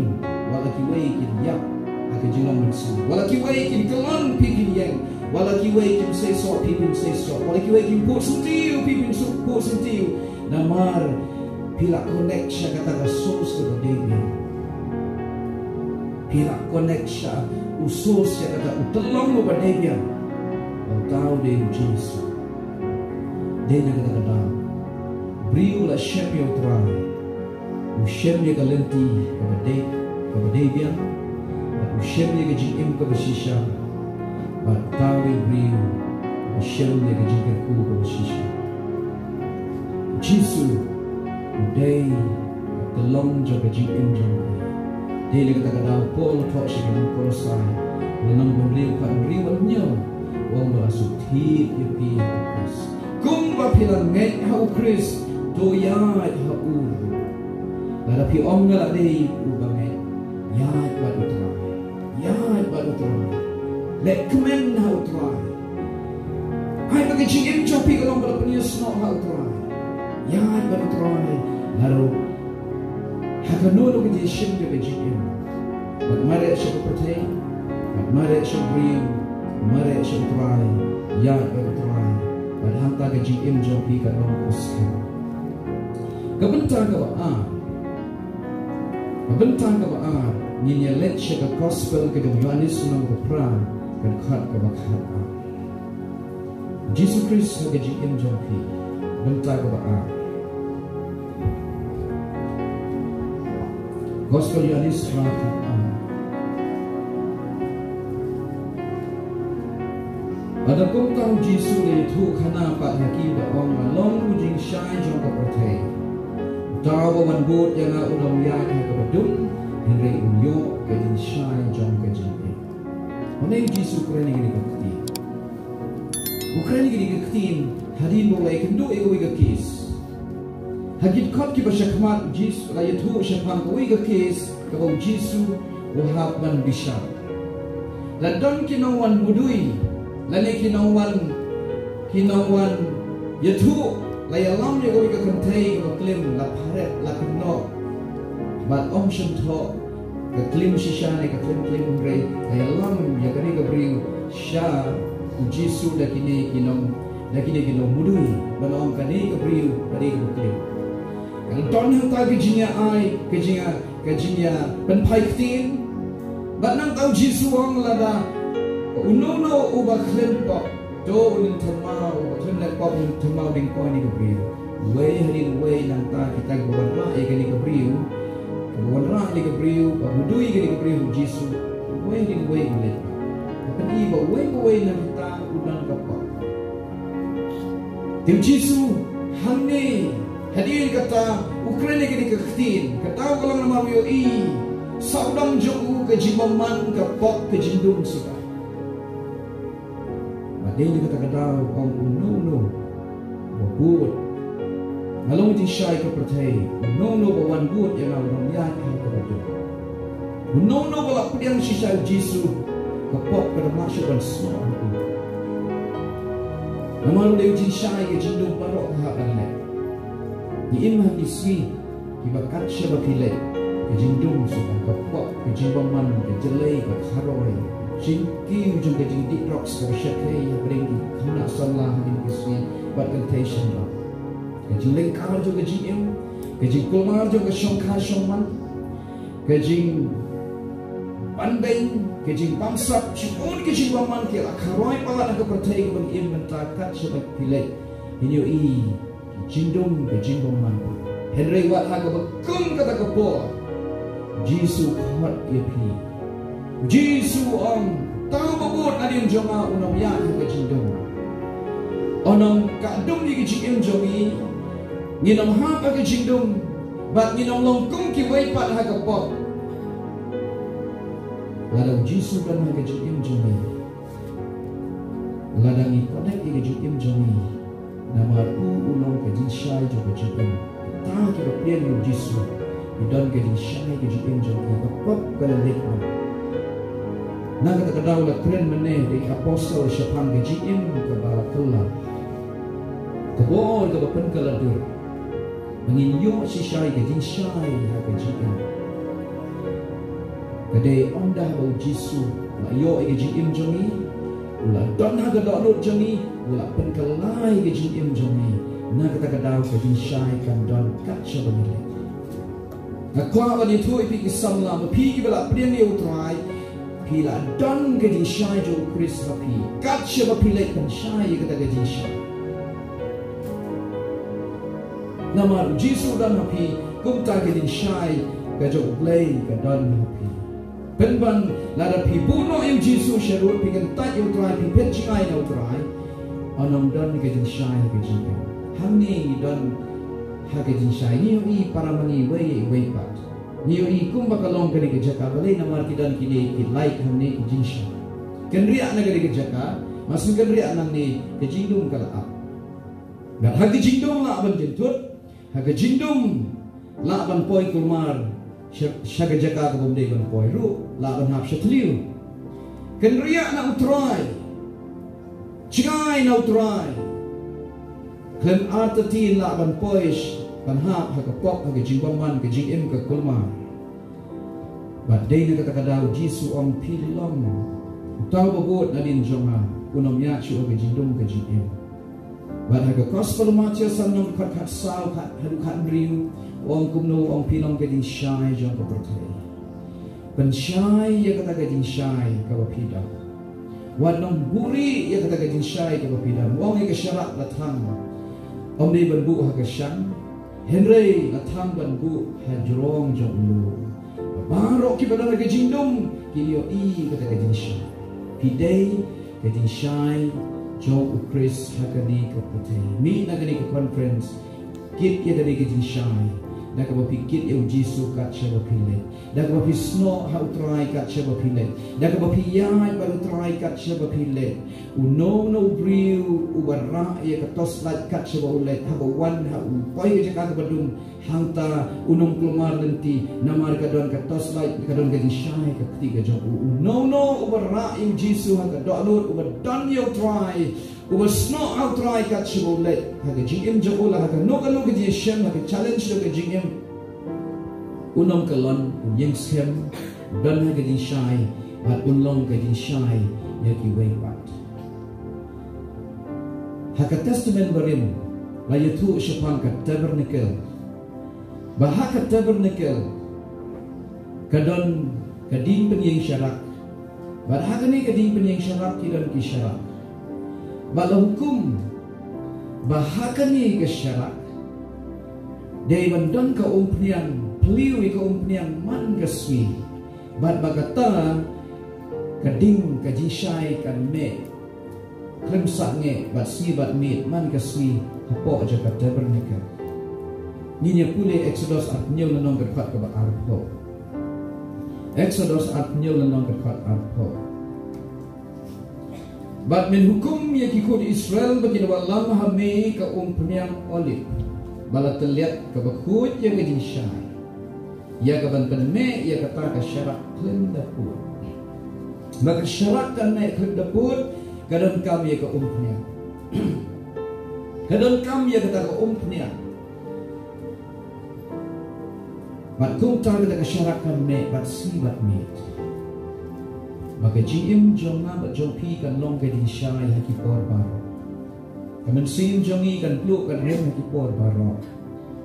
Wat la kiwei kin ïap ha ka jinglong mynsiem, wat la kiwei kin kyllon, phi phin ïeng. Wat la kiwei kin seisoh, phi phin seisoh. Wat la kiwei kin phuh syntiew, phi phin phuh syntiew. Namar phi la connect sha kata ka source kaba dei biang. Phi la connect sha u source, sha kata u tyllong uba dei biang. Uta u dei u Jisu. Dei na kata ka daw u briew u la shem ïa u Trai, u shem ïa ka lynti kaba dei, kaba dei biang, bad u shem ïa ka jingim kaba shisha. Bad uta u dei u briew Shem ïa ka jingkyrkhu kaba shisha. Jisu u dei ka tyllong jong ka jingim jong phi. Dei na kata ka daw Paul u thoh sha ki nong Kolosai, lynnong ba hynriew, dkhot hynriew bad hynñiew, u ong ba la shu thied ïa phi ha u Khrist. Kumba phi la ngeit ha u Khrist, to ïaid ha u ruh. Lada phi ong nga la dei uba ngeit, ïaid bad u Trai. Ïaid bad u Trai. Leh kmen ha u Trai. Ai ba ka jingim jong phi ka long ba la pynïasnoh ha u Trai. Ïaid bad u Trai. Naduh ha kano kano ka jingshim jong ka jingim. Bad mareh sha ka pyrthei, bad mareh sha u briew, mareh sha u Trai. Ïaid bad u Trai. Bad hangta ka jingim jong phi kan long kaba skhem. Ka bynta kaba ar. Ka bynta kaba ar, ngin ïa leit sha ka gospel ka jong u Ïoannis lynnong kaba phra, ka dkhot kaba khat ar. Jisu Khrist ha ka jingim jong phi. Bynta kaba ar. Gospel Ïoannis phra, khat ar. Bad kumta u Jisu u la ïathuhkhana pat ha ki, u da ong, nga long u jingshai jong ka pyrthei. Uta uba wan bud ïa nga un ym ïaid ha kaba dum, hynrei un ïoh ka jingshai jong ka jingim. Une u Jisu u kren ïa kane ka ktien. U kren ïa kane ka ktien hadien ba u la ïakynduh ïa kawei ka case. Ha ki dkhot kiba shakhmat, Jisu u la ïathuh shaphang kawei ka case kaba u Jisu u hap ban bishar. La don ki nongwan mudui, lane ki nongwan, ki nongwan ïathuh, la ïalam ïa kawei ka kynthei kaba klim, la pharet, la kynnoh. Bad ym shym thoh ka klim shisha ne ka klim klim, hynrei la ïalam ïa kane ka briew sha u Jisu da kine ki nong, da kine ki nongmudui, ban ong kane ka briew ka dei kaba klim. Ka la don hangta ka jingïa-ai, ka jingïa, ka jingïapynphai ktien. Bad nangta u Jisu u ong, lada uno uno uba khlem pop, to un ym thymmai, uba khlem leh pop un ym thymmai ding kane ka briew. Uwei hadien uwei, nangta kita kiba wanrah ïa kane ka briew, kiba wanrah ïa kane ka briew, ba mudui ïa kane ka briew ha u Jisu, uwei hadien uwei u leh pop. Ka pyni ba uwei pa uwei na kita u don ka pop. Te u Jisu hangne, hadien kata u kren ïa kane ka ktien, kata ka long namar u ïohi sawdong jong u ka jingbymman ka pop ka jingdum suda. Bad dei na kata ka daw u ong, uno uno uba bud, nga long u jingshai ka pyrthei, uno uno uba wan bud ïa nga un ym ïaid ha kaba dum. Uno uno uba la pdiang shisha ïa u Jisu, ka pop ka dang lah shuh ban snoh ha u. Namar u dei u jingshai, ka jingdum baroh ka hap ban leh. Ngi im ha ki sngi kiba kat shaba phi leit, ka jingdum suda, ka pop, ka jingbymman, ka jlei, ka kharoi, jingkiew jong ka jingdih drugs kaba shyrkhei hapdeng ki khynnah samla ha kine ki sngi bad kynthei shynrang. Ka jinglyngkar jong ka jingim, ka jingkulmar jong ka shongkha shongman, ka jingbanbeiñ, ka jingbamsap, shibun ki jingbymman ki la kharoi palat ha ka pyrthei kaba ngi im mynta. Kat shaba phi leit, ngin ïohi ki jingdum, ka jingbymman. Hynrei wat ha kaba kum kata ka por, Jisu u khot ïa phi. Jisu u ong, uta uba bud hadien jong nga un ym ïaid ha ka jingdum. Un ym ka dum ïa ka jingim jong ngi. Ngin ym hap ha ka jingdum, bad ngin ym long kum kiwei pat ha ka pop. Lada u Jisu u don ha ka jingim jong ngi, lada ngi connect ïa ka jingim jong ngi, namar u u long ka jingshai jong ka jingim. Kita kiba pdiang ïa u Jisu ki don ka jingshai ka jingim jong ki, ka pop ka la leit noh. Na kata ka daw la kren mynne da ki apostol shaphang ka jingim kaba la kylla, ka bor kaba pynkylla dur, ba ngin ïoh shisha ïa ka jingshai ha ka jingim. Ka dei ynda haba u Jisu u la ïoh ïa ka jingim jong ngi, u la don ha ka dohnud jong ngi, u la pynkylla ïa ka jingim jong ngi. Na kata ka daw ka jingshai kan don kat shaba ngi leit. Nga kwah ban ïathuh ïa phi ki samla, ma phi kiba la pdiang ïa u Trai, phi la don ka jingshai jong u Khrist ha phi. Kat shaba phi leit, pynshai ïa kata ka jingshai. Namar u Jisu u don ha phi, kumta ka jingshai ka jong U Blei ka don ha phi. Pynban, lada phi buh noh ïa u Jisu sharud, phi kyntait ïa u Trai, phi phet jngai na u Trai, Ong ym don ka jingshai ha ka jingim. Hangne ngi don ha ka jingshai. Ngi ïohi para ma ngi iwei ïa iwei pat. Ngi ïohi kumba ka long kane ka jaka, balei? Namar ki don kine ki lait hangne ki jingshai. Kynriah na kane ka jaka, mar shu kynriah nangne ka jingdum ka la ap. Bad ha ka jingdum lah ban jynthut, ha ka jingdum lah ban poi kulmar sha, sha ka jaka ka bym dei ban poi ruh, lah ban hap sha thliew. Kynriah na U Trai, jngai na U Trai. Khlem artatien lah ban poi sh-, ban hap ha ka pop, ha ka jingbymman, ka jingim ka kulmar. Bad dei na kata ka daw U Jisu u ong, phi long uta uba bud nadien jong nga, un ym ïaid shuh ha ka jingdum ka jingim. Bad ha ka Gospel u Mathaios san, lynnong khat, khat saw, khat haduh khat hynriew, u ong kumno? U ong, phi long ka jingshai jong ka pyrthei. Pynshai ïa kata ka jingshai kaba phi don. Wat nym buhrieh ïa kata ka jingshai kaba phi don. U ong, ïa ka sharak la thang, ym dei ban buh ha ka shang, hynrei la thang ban buh ha jrong jong u lum. Baroh kiba don ha ka jingdum kin ïohi kata ka jingshai. Phi dei ka jingshai jong U Khrist ha kane ka pyrthei. Mih na kane ka conference, kit ïa kane ka jingshai da kaba phi kit ïa U Jisu kat shaba phi leit, da kaba phi snoh ha U Trai kat shaba phi leit, da kaba phi ïaid bad U Trai kat shaba phi leit. Uno uno u briew uba rah ïa ka torchlight kat shaba u leit, haba wan ha u poi ka jaka kaba dum, hangta un ym kulmar lynti, namar ka don ka torchlight, ka don ka jingshai ka kti ka jong u. Uno uno uba rah ïa U Jisu ha ka dohnud, uba don ïa U Trai, uba snoh ha U Trai kat shaba u leit, ha ka jingim jong u, la ha kano kano ka jingïashem, ha ka challenge jong ka jingim, un ym kyllon, un ïeng skhem, un don ha ka jingshai, bad un long ka jingshai ïa kiwei pat. Ha ka Testament Barim la ïathuh shaphang ka tabernacle. Ba ha ka tabernacle ka don ka dieng pynïeng sharak. Bad ha kane ka dieng pynïeng sharak ki don ki sharak. Bad la hukum ba ha kane ka sharak dei ban don ka umphniang, pyllew ïa ka umphniang man ka sngi. Bad ba kata ka dieng ka jingshai kan meh khlem sangeh bad sngi bad miet man ka sngi hapoh jong ka tabernacle. Ngin ïa pule Exodus arphew hynñiew, lynnong ka dkhot kaba arphew. Exodus arphew hynñiew, lynnong ka dkhot arphew. Bad men hukum ïa ki khun Israel ba kin wallam ha me ka umphniang olib ba la tylliat, kaba khuid ïa ka jingshai, ïa kaban pynmeh ïa kata ka sharak khlem da pud. Ba ka sharak kan meh khlem da pud, ka donkam ïa ka umphniang. Ka donkam ïa kata ka umphniang. Bad kumta kata ka sharak kan meh bad sngi bad miet. Ba ka jingim jong nga bad jong phi kan long ka jingshai ha ki por baroh. Ka mynsiem jong ngi kan pluh kan rem ha ki por baroh.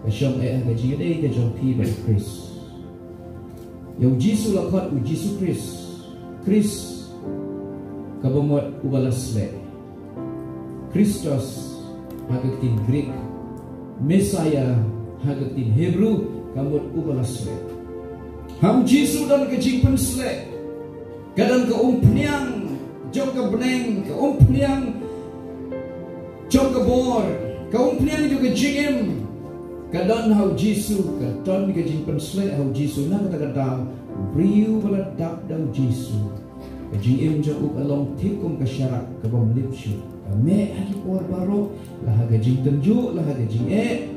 Ka shong eh ha ka jingïadei ka jong phi bad U Khrist. Ïa U Jisu la khot U Jisu Khrist. Khrist kaba mut uba la sleh. Christos ha ka ktien Greek. Messiah ha ka ktien Hebrew, ka mut uba la sleh. Ha U Jisu don ka jingpynsleh. Ka don ka umphniang jong ka bneng, ka umphniang jong ka bor, ka umphniang jong ka jingim. Ka don ha U Jisu, ka don ka jingpynsleh ha U Jisu. Na kata ka daw, u briew ba la dap da U Jisu, ka jingim jong u ka long thik kum ka sharak ka bym lip shuh. Ka meh ha ki por baroh, la ha ka jingtynjuh, la ha ka jingeh,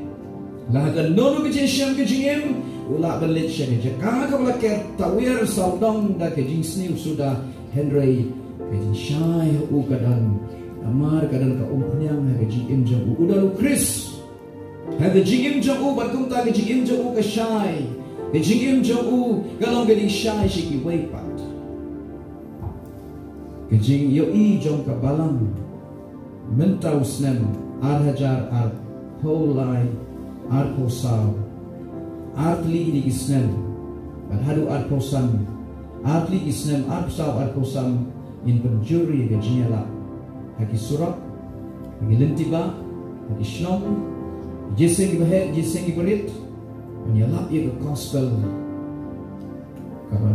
la ha kano kano ka jingshem ka jingim, u lah ban leit sha ka jaka kaba la ker tawiar sawdong da ka jingsniew suda, hynrei ka jingshai ha u ka don. Namar ka don ka umphniang ha ka jingim jong u. U don U Khrist ha ka jingim jong u, bad kumta ka jingim jong u ka shai. Ka jingim jong u ka long ka jingshai sha kiwei pat. Ka jingïohi jong ka balang mynta u snem ar hajar arphew lai, arphew saw, ar tylli kine ki snem, bad haduh arphew san, ar tylli ki snem, arphew saw, arphew san, ngin pynjur ïa ka jingïalap ha ki surok, ha ki lynti bah, ha ki shnong, ki jingïaseng kiba heh, ki jingïaseng kiba rit, ban ïalap ïa ka gospel kaba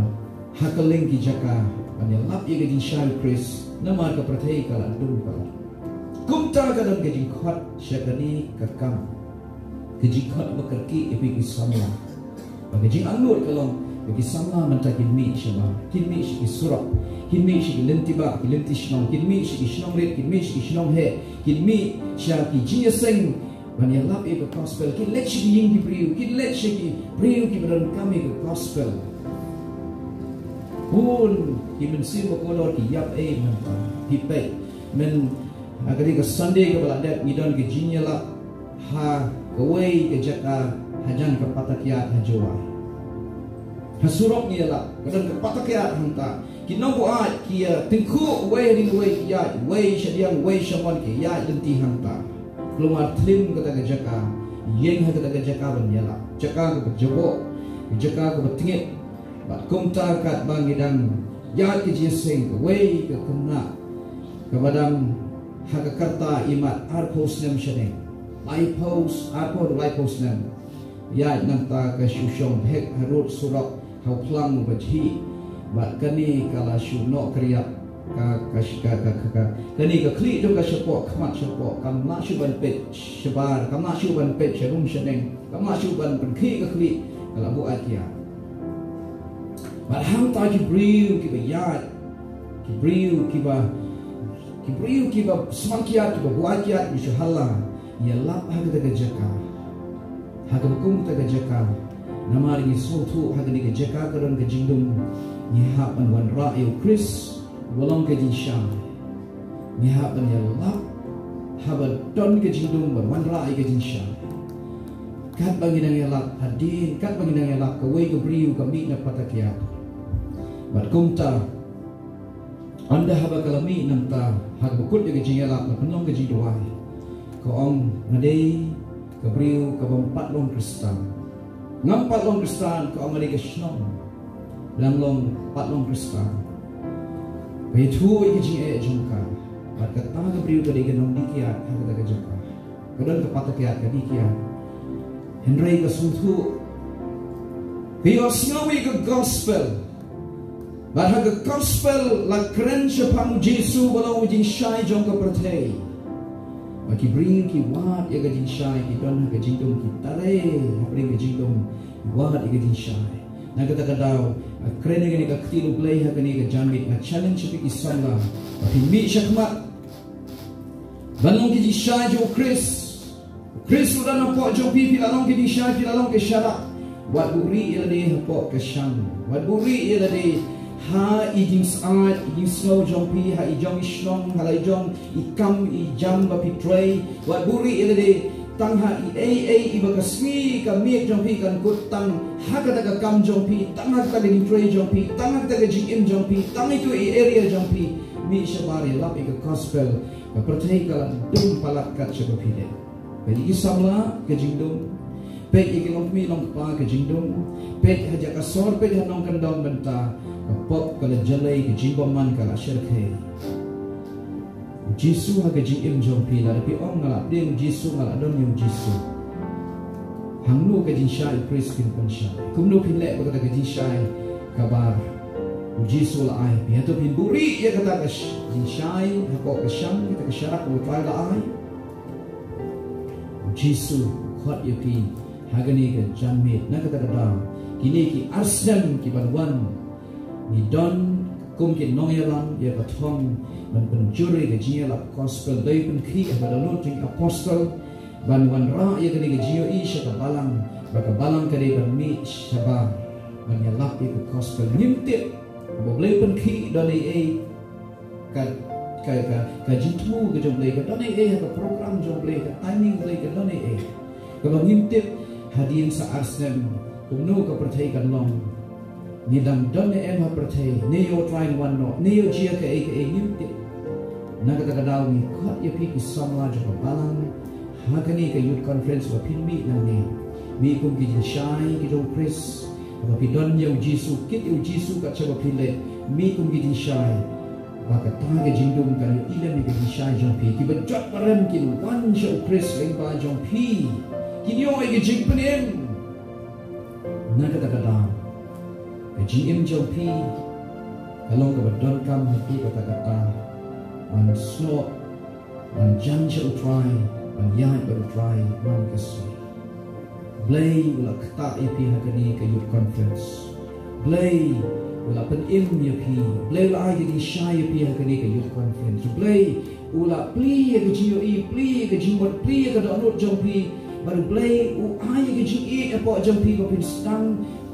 ha kylleng ki jaka, ban ïalap ïa ka jingshai U Khrist, namar ka pyrthei ka la dum palat. Kumta ka don ka jingkhot sha kane ka kam, ka jingkhot ba kyrkieh ïa phi ki samla. Ba ka jingangnud ka long ba ki samla mynta kin mih shabar, kin mih sha ki surok, kin mih sha ki lynti bah, ki lynti shnong, kin mih sha ki shnong rit, kin mih sha ki shnong heh, kin mih sha ki jingïaseng ban ïalap ïa ka gospel, kin leit sha ki ïing ki briew, kin leit sha ki briew kiba donkam ïa ka gospel. Bun ki mynsiem bakordor ki ïap ei mynta. Phi peit, myn ha kane ka Sunday kaba la dep ngi don ka jingïalap ha kawei ka jaka hajan ka Patakiad ha Jowai. Ha surok ngi ïalap, ka don ka Patakiad hangta. Ki nongbuaid ki ïa tyngkhuh uwei hadien uwei, ki ïaid uwei shadiang uwei shamon, ki ïaid lynti hangta. Kulmar thlim kata ka jaka, ïeng ha kata ka jaka ban ïalap. Jaka kaba jaboh, jaka kaba tngit. Bad kumta katba ngi dang ïaid ka jingïaseng, kawei ka khynnah kaba dang ha ka rta imat, arphew snem shaneng, laiphew, arphew laiphew snem. Ïaid nangta ka shu shong bhek harud surok ha u phlang uba jhih. Bad kane ka la shu noh kyrïap. Ka, ka, ka, ka, ka, ka, kane ka khlieh jong ka shapoh khmat shapoh, kam lah shuh ban peit shabar, kam lah shuh ban peit sharum shaneng, kam lah shuh ban pynkhih ka khlieh, ka la buaid kiad. Bad hangta ki briew kiba ïaid, ki briew kiba, ki briew kiba sman kiad, kiba buaid kiad, ki shu hala ïalap ha kata ka jaka, ha kaba kum kata ka jaka. Namar ngi sngewthuh ha kane ka jaka ka don ka jingdum, ngi hap ban wanrah ïa u Khrist uba long ka jingshai. Ngi hap ban ïalap haba don ka jingdum ban wanrah ïa ka jingshai. Katba ngi dang ïalap hadien, katba ngi dang ïalap, kawei ka briew ka mih na Patakiad. Bad kumta, ynda haba ka la mih nangta, ha kaba kut ïa ka jingïalap, la pynlong ka jingduwai. Ka ong, nga dei ka briew kabym pat long Khristan. Ngam pat long Khristan, ka ong, ha kane ka shnong. Ngam long, pat long Khristan. Ka ïathuh ïa ka jingeh jong ka. Bad kata ka briew ka dei ka nongdih kiad ha kata ka jaka. Ka don ka Patakiad, ka dih kiad. Hynrei ka sngewthuh, ka ïohsngew ïa ka gospel. Bad ha ka gospel la kren shaphang u Jisu uba long u jingshai jong ka pyrthei. Bad ki briew ki wad ïa ka jingshai, ki don ha ka jingdum, ki trei hapdeng ka jingdum, ki wad ïa ka jingshai. Na kata ka daw, nga kren ïa kane ka ktien U Blei ha kane ka janmiet, nga challenge ïa phi ki samla ba phin mih shakhmat ban long ki jingshai jong u Khrist. U Khrist u don hapoh jong phi, phi la long ki jingshai, phi la long ki sharak. Wat buhrieh ïa lade hapoh ka shang. Wat buhrieh ïa lade ha i jingsyaid, i jingsngew jong phi, ha i jong i shnong, ha la i jong i kam i jam ba phi trei. Wat buhrieh ïa lade tang ha i ei ei iba ka sngi ka miet jong phi kan kut, tang ha kata ka kam jong phi, tang ha kata ka jingtrei jong phi, tang ha kata ka jingim jong phi, tang ïa kata i area jong phi. Mih shabar, ïalap ïa ka gospel. Ka pyrthei ka la dum palat kat shaba phi leh. Peit ïa ki samla ka jingdum. Peit ïa ki longkmie longkpa ka jingdum. Peit ha jaka sor, peit ha nongkyndong bynta. Ka pop ka la jlei, ka jingbymman ka la shyrkhei. U Jisu ha ka jingim jong phi, lada phi ong nga la pdiang u Jisu, nga la don ïa u Jisu, hangno ka jingshai u Khrist phin pynshai? Kumno phin leh ba kata ka jingshai kaba u Jisu u la ai ha phi? Hato phin buhrieh ïa kata ka sh-, jingshai hapoh ka shang, kata ka sharak kaba U Trai u la ai? U Jisu u khot ïa phi ha kane ka janmiet, na kata ka daw. Kine ki ar snem ki ban wan, ngi don kum ki nongïalam ïa ka thong ban pynjur ïa ka jingïalap gospel, dei pynkhih ha ka dohnud jong ki apostol ban wanrah ïa kane ka jingïohi sha ka balang, ba ka balang ka dei ban mih shabar ban ïalap ïa ka gospel. Ngim tip, haba U Blei u pynkhih don ei ei, ka, ka, ka, ka jingthmu ka jong U Blei, ka don ei ei ha ka program jong U Blei, ka timing U Blei, ka don ei ei. Kaba ngim tip, hadien sa ar snem kumno ka pyrthei kan long. Ngi dang don ne em ha pyrthei, ne ïoh trai wan noh, ne ïoh jia kaei kaei, ngim tip. Na kata ka daw ngi khot ïa phi ki samla jong ka balang ha kane ka youth conference ba phin mih nangne. Mih kum ki jingshai ki jong u Khrist. Haba phi don ïa u Jisu, kit ïa u Jisu kat shaba phi leh. Mih kum ki jingshai. Ba kata ka jingdum kan ïohi lem ïa ka jingshai jong phi. Kiba jot ba rem kin wan sha u Khrist lyngba jong phi. Kin ïoh ïa ka jingpynim. Na kata ka daw, ka jingim jong phi ka long kaba donkam ha kato katta katta ban snoh ban jan sha U Trai, ban ïaid bad U Trai man ka sngi. Blei u la ktah ïa phi ha kane ka youth conference. Blei u la pynim ïa phi. Blei u la ai ka jingshai ïa phi ha kane ka youth conference. Blei u la plie ïa ka jingïohi, plie ïa ka jingmut, plie ïa ka dohnud jong phi. Bad Blei u ai ïa ka jingïeit hapoh jong phi ba phin sdang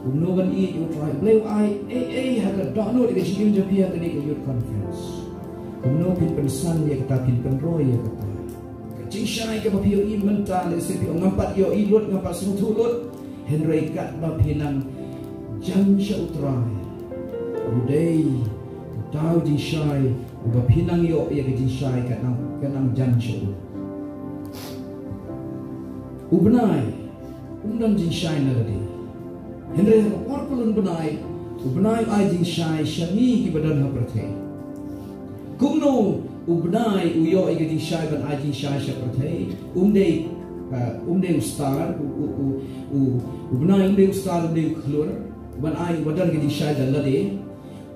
kumno ban ïeit ïa U Trai. Blei u ai ei ei ha ka dohnud ïa ka jingim jong phi ha kane ka youth conference. Kumno phin pynsang ïa kata, phin pynroi ïa kata. Ka jingshai kaba phi ïohi mynta, lehse phi ong ngam pat ïohi lut, ngam pat sngewthuh lut. Hynrei katba phi nang jan sha U Trai, u dei uta u jingshai uba phi nang ïoh ïa ka jingshai, ka nang, ka nang jan sha u. U bnai um don jingshai na lade. Hynrei ha ka por kyllon bnai, u bnai u ai jingshai sha ngi kiba don ha pyrthei. Kumno u bnai u ïoh ïa ka jingshai ban ai jingshai sha pyrthei? Um dei, uh, um dei u star, u, u, u, u, u bnai um dei u star, um dei u khlur ban ai, uba don ka jingshai da lade.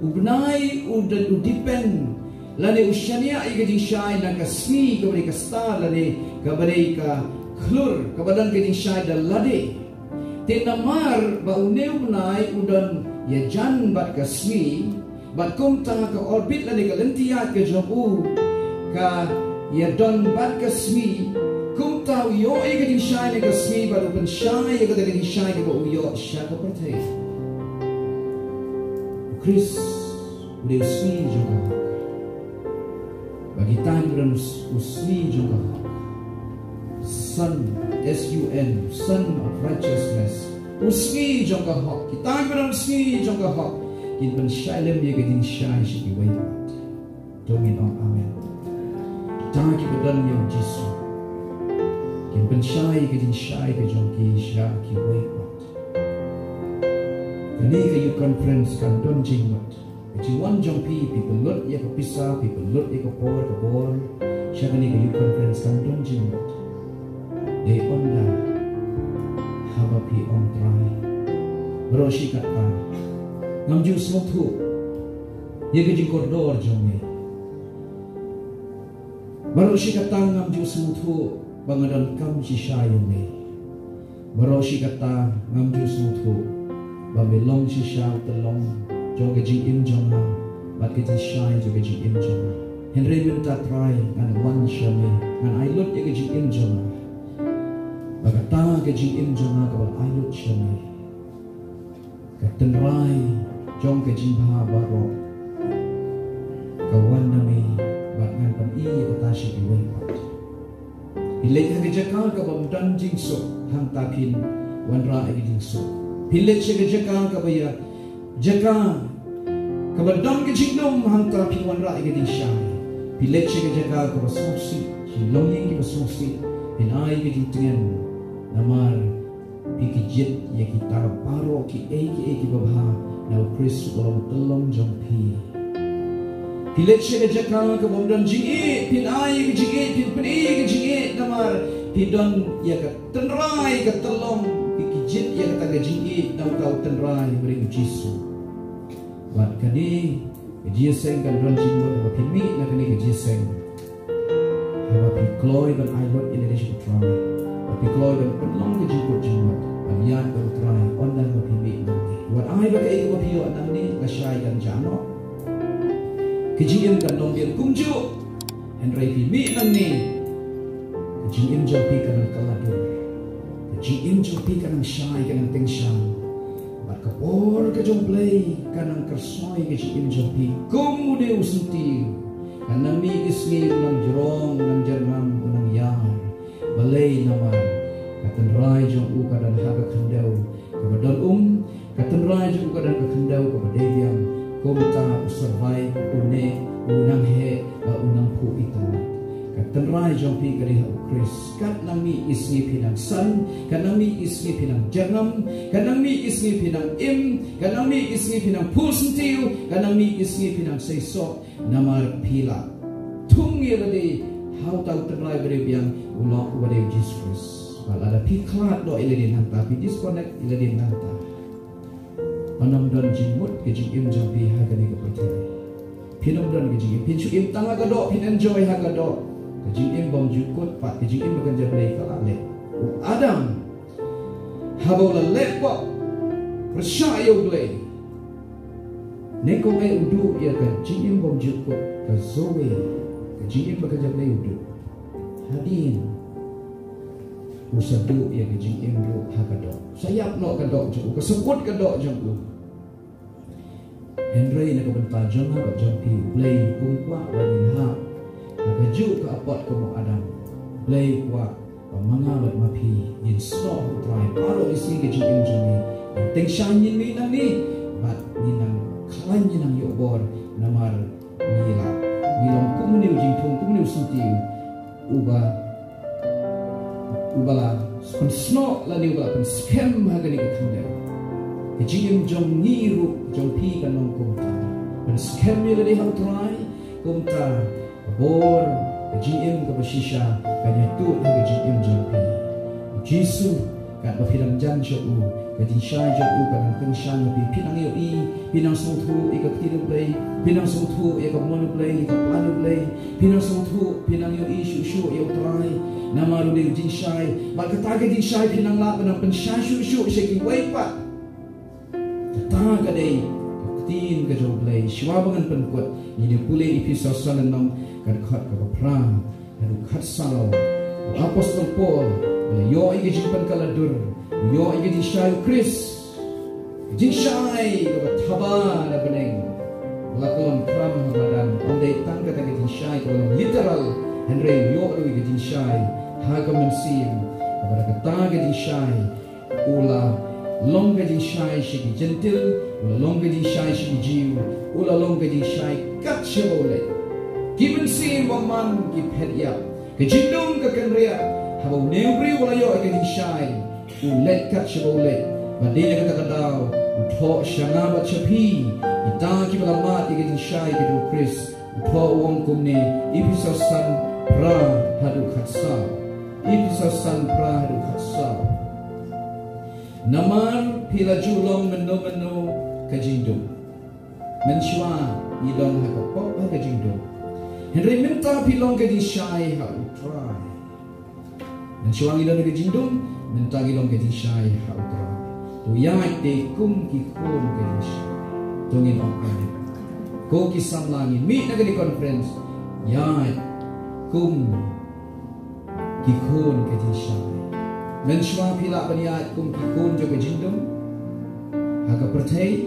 U bnai u da, u depend lane u shaniah ïa ka jingshai na ka sngi kaba dei ka star lane kaba dei ka khlur kaba don ka jingshai da lade. Te namar ba une u bnai u don ïajan bad ka sngi, bad kumta ka orbit lane ka lynti ïaid ka jong u ka ïadon bad ka sngi, kumta u ïoh ïa ka jingshai na ka sngi bad u pynshai ïa kata ka jingshai kaba u ïoh sha ka pyrthei. U Khrist u dei u sngi jong ka hok. Ba kita kiba don u s-, u sngi jong ka hok. Sun, S U N, Sun of Righteousness. U sngi jong ka hok. Kita kiba don u sngi jong ka hok kin pynshai lem ïa ka jingshai sha kiwei pat. To ngin ong amen. Kita kiba don ïa u Jisu kin pynshai ïa ka jingshai ka jong ki sha kiwei pat. Kane ka youth conference kan don jingmut. Ka jingwan jong phi, phi pynlut ïa ka pisa, phi pynlut ïa ka por, ka bor sha kane ka youth conference kan don jingmut. Dei ynda haba phi ong Trai, baroh shi katta ngam ju sngewthuh ïa ka jingkordor jong me. Baroh shi katta ngam ju sngewthuh ba nga donkam shisha ïa me. Baroh shi katta ngam ju sngewthuh ba me long shisha u tyllong jong ka jingim jong nga bad ka jingshai jong ka jingim jong nga. Hynrei mynta Trai ngan wan sha me, ngan ai lut ïa ka jingim jong nga. Ba kata ka jingim jong nga kaba ai lut sha me. Ka tynrai jong ka jingbha baroh ka wan na me bad ngan pyni ïa kata sha kiwei pat. Phi leit ha ka jaka kaba ym don jingsuk, hangta phin wanrah ïa ka jingsuk. Phi leit sha ka jaka kaba ïa, jaka kaba don ka jingdum, hangta phin wanrah ïa ka jingshai. Phi leit sha ka jaka kaba sngewsih, sha ki longïing kiba sngewsih, phin ai ïa ka jingtngen. Namar phi kit ïa kita baroh kiei kiei kiba bha na u Khrist uba long u tyllong jong phi. Phi leit sha ka jaka kaba ym don jingïeit, phin ai ïa ka jingïeit, phin pyni ïa ka jingïeit namar phi don ïa ka tynrai, ka tyllong, phi kit ïa kata ka jingïeit na uta u tynrai uba dei u Jisu. Bad kane ka jingïaseng kan don jingmut haba phi mih na kane ka jingïaseng. Haba phi kloi ban ai lut ïa lade sha u Trai. Haba phi kloi ban pynlong ka jingkut jingmut ban ïaid bad u Trai ynda haba phi mih nangne. Wat ai ba kaei kaba phi ïoh nangne lashai kan jah noh. Ka jingim kan long biang kumjuh. Hynrei phi mih nangne, ka jingim jong phi kan nang kylla dur. Ka jingim jong phi kan nang shai, kan nang tyngshaiñ. Bad ka bor ka jong U Blei kan nang kyrsoi ka jingim jong phi. Kum u dei u syntiew, kan nang mih ki sngi u nang jrong, u nang jyrngam, u nang ïar. Balei? Namar ka tynrai jong u ka don ha ka khyndew kaba don um, ka tynrai jong u ka don ka khyndew kaba dei biang. Kumta u survive, u neh, u nang heh, bad u nang phuh itynnad. Ka tynrai jong phi ka dei ha u Khrist. Kat nang mih ki sngi phi nang san, kat nang mih ki sngi phi nang jyrngam, kat nang mih ki sngi phi nang im, kat nang mih ki sngi phi nang phuh syntiew, kat nang mih ki sngi phi nang sei soh. Namar phi la thung ïa lade ha uta u tynrai ba dei biang, u long uba dei u Jisu Khrist. Bad lada phi khlad noh ïa lade nangta, phi disconnect ïa lade nangta, phin ym don jingmut ka jingim jong phi ha kane ka pyrthei. Phin ym don ka jingim, phin shu im tang ha ka doh, phin enjoy ha ka doh. Ka jingim bymjukut pat ka jingim ba kynja Blei ka la leh. U Adam haba u la leh pop pyrshah ïa U Blei, ne ko ngai u duh ïa ka jingim bymjukut, ka Zoe, ka jingim ba kynja Blei u duh. Hadien u sa duh ïa ka jingim ruh ha ka doh. Sa ïap noh ka doh jong u, ka sa kut ka doh jong u. Hynrei na ka bynta jong nga bad jong phi, U Blei um kwah ba ngin hap ha kajuh ka apot kum u Adam. U Blei u kwah ba ma nga bad ma phi ngin snoh ha U Trai baroh shi sngi ka jingim jong ngi. Ngin tyngshaiñ, ngin mih nangne bad ngin nang khlaiñ, ngin nang ïoh bor, namar ngi la, ngi long kum une u jingthung, kum une u syntiew uba, uba la pynsnoh lane uba la pynskhem ha kane ka khyndew. Ka jingim jong ngi ruh, jong phi kan long kumta. Pynskhem ïa lade ha U Trai, kumta ka bor, ka jingim kaba shisha kan ïaid tuid ha ka jingim jong phi. U Jisu, katba phi dang jan sha u, ka jingshai jong u ka dang tyngshaiñ ïa phi. Phi nang ïohi, phi nang sngewthuh ïa ka ktien U Blei, phi nang sngewthuh ïa ka mon U Blei, ïa ka plan U Blei, phi nang sngewthuh, phi nang ïohi shuh shuh ïa U Trai. Namar une u jingshai, bad kata ka jingshai phi nang lah ban nang pynshai shuh shuh sha kiwei pat. Kata ka dei ka ktien ka jong U Blei. Shuwa ba ngan pynkut, ngin ïa pule Ephesos san lynnong, ka dkhot kaba phra. Haduh khatsaw. U Apostol Paul u la ïoh ïa ka jingpynkylla dur, u ïoh ïa ka jingshai U Khrist. Ka jingshai kaba thaba na bneng, ba la kyllon khram ha madan. Ym dei tang kata ka jingshai kaba long literal, hynrei u ïoh ruh ïa ka jingshai ha ka mynsiem. Kaba da kata ka jingshai u la long ka jingshai sha ki Jentil, u la long ka jingshai sha ki Jiw, u la long ka jingshai kat shaba u leit. Ki mynsiem bymman ki phet ïap, ka jingdum ka kynriah. Haba une u briew u la ïoh ïa ka jingshai, u leit kat shaba u leit. Bad dei na kata ka daw u thoh sha nga bad sha phi, kita kiba la mad ïa ka jingshai ka jong U Khrist. U thoh u ong kumne, Ephesos san phra haduh khatsaw. Ephesos san phra haduh khatsaw. Namar phi la ju long mynno mynno ka jingdum. Mynshuwa ngi don ha ka pop ha ka jingdum, hynrei mynta phi long ka jingshai ha U Trai. Mynshuwa ngi don ha ka jingdum, mynta ngi long ka jingshai ha U Trai. To ïaid te kum ki khun ka jingshai. To ngin ong ane, ko ki samla, ngin mih na kane ka conference, ïaid kum ki khun ka jingshai. Mynshuwa phi lah ban ïaid kum ki khun jong ka jingdum, ha ka pyrthei,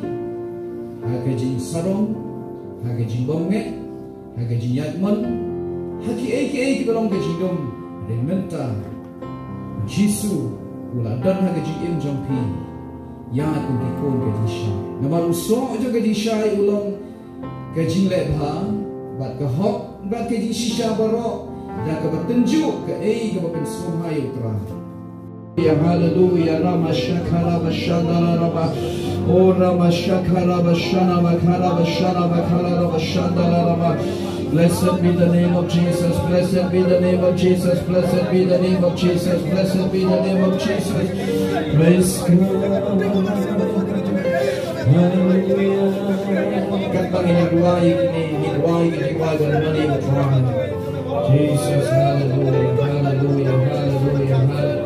ha ka jingsarong, ha ka jingbymngeit, ha ka jingïaid mon, ha kiei kiei kiba long ka jingdum. Hynrei mynta U Jisu u la don ha ka jingim jong phi. Ïaid kum ki khun ka jingshai. Namar u soh jong ka jingshai u long ka jingleh bha, bad ka hok, bad ka jingshisha baroh, da kaba tynjuh kaei kaba pynsngewbha ïa U Trai. Ya, hallelujah. Rama shakara bashana la rama. Oh, Rama shakara bashana bakara bashana bakara rama shanda la rama. Blessed be the name of Jesus. Blessed be the name of Jesus. Blessed be the name of Jesus. Blessed be the name of Jesus. Praise God. Hallelujah. Katba ngin duwai, ngin duwai, ngin duwai, ngin duwai. Jesus, hallelujah, hallelujah, hallelujah, hallelujah.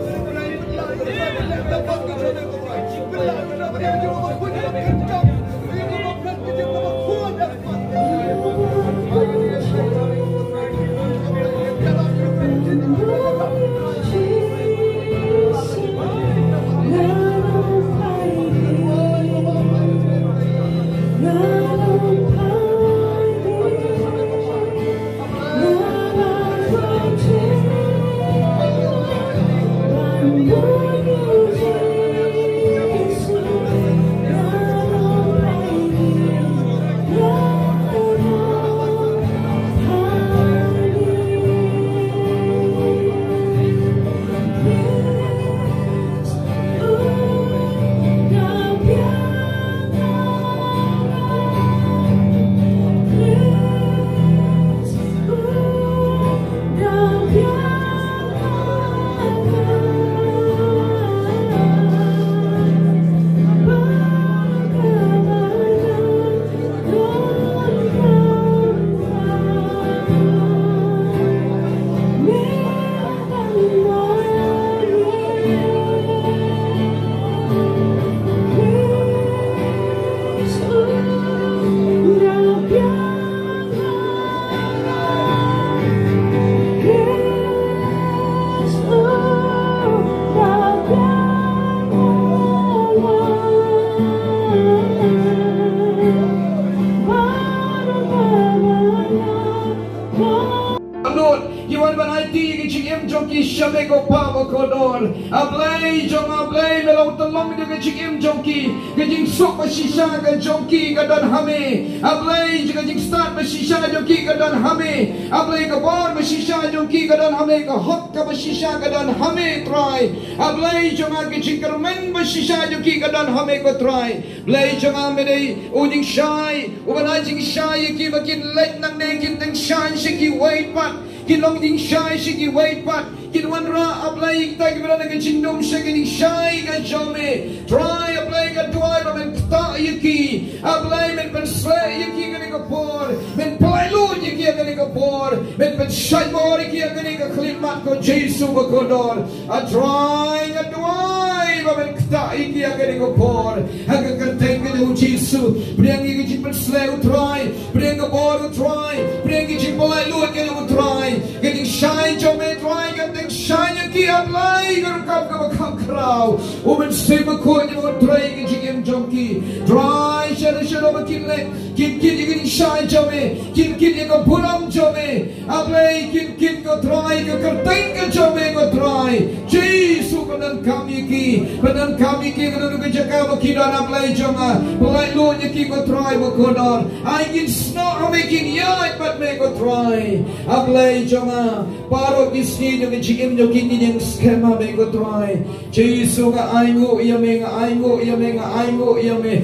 jong ki sha me ko Pa ba kordor. A Blei jong nga, Blei me long tyllong jong ka jingim jong ki. Ka jingsuk ba shisha ka jong ki ka don ha me. A Blei jong ka jingstad ba shisha jong ki ka don ha me. A Blei ka bor ba shisha jong ki ka don ha me, ka hok ka ba shisha ka don ha me Trai. A Blei jong nga ka jingkyrmen ba shisha jong ki ka don ha me ko Trai. Blei jong nga me dei u jingshai, u ba na jingshai ïa ki ba kin leit nangne kin tyngshaiñ sha kiwei pat. Kin long jingshai sha kiwei pat. Kin wanrah a Blei ïa kita kiba don ka jingdum sha ka jingshai ka jong me. Trai a Blei nga duwai ba men ktah ïa ki. A Blei men pynshlei ïa ki kane ka por. Men pynlait lut ïa ki kane ka por. Men pynshait bor ïa ki kane ka khyllipmat ko Jisu ba kordor. A Trai nga duwai ba men ktah ïa ki kane ka por. Ha ka kyrteng ka jong u Jisu. Pdiang ïa ka jingpynslei u Trai. Pdiang ka bor u Trai. Pdiang ka jingpynlait lut ka jong u Trai. Ka jingshai jong me Trai ka tyngshaiñ ïa ki a Blei ka rukom kaba kham khraw. U Mynsiem Bakhuid u Trai ka jingim jong ki. Trai shaduh shaduh ba kin leh. Kin kit ïa ka jingshai jong me. Kin kit ïa ka burom jong me. A Blei kin kit ko Trai ka kyrteng ka jong me ko Trai. Jisu pyndonkam ïa ki. Pyndonkam ïa ki ka don ka jaka ba ki don a Blei jong nga. Pynlait lut ïa ki ko Trai ba kordor. Ai kin snoh ha me kin ïaid bad me ko Trai. A Blei jong nga. Baroh ki sngi jong ka jingim jong ki kin ïeng skhem ha me ko Trai. Jisu nga ainguh ïa me, nga ainguh ïa me, nga ainguh ïa me.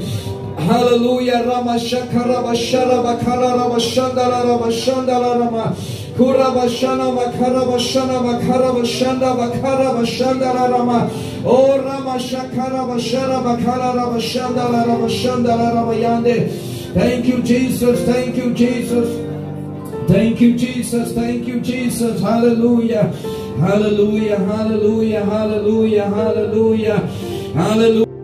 Haleluya. Rama shakara bashara bakara rama shandala rama shandala rama. Kura bashana makara bashana makara bashanda bakara bashanda rama. O rama shakara bashara bakara rama shandala rama shandala rama yande. Thank you, Jesus. Thank you, Jesus. Thank you, Jesus. Thank you, Jesus. Hallelujah. Hallelujah. Hallelujah. Hallelujah. Hallelujah. Hallelujah.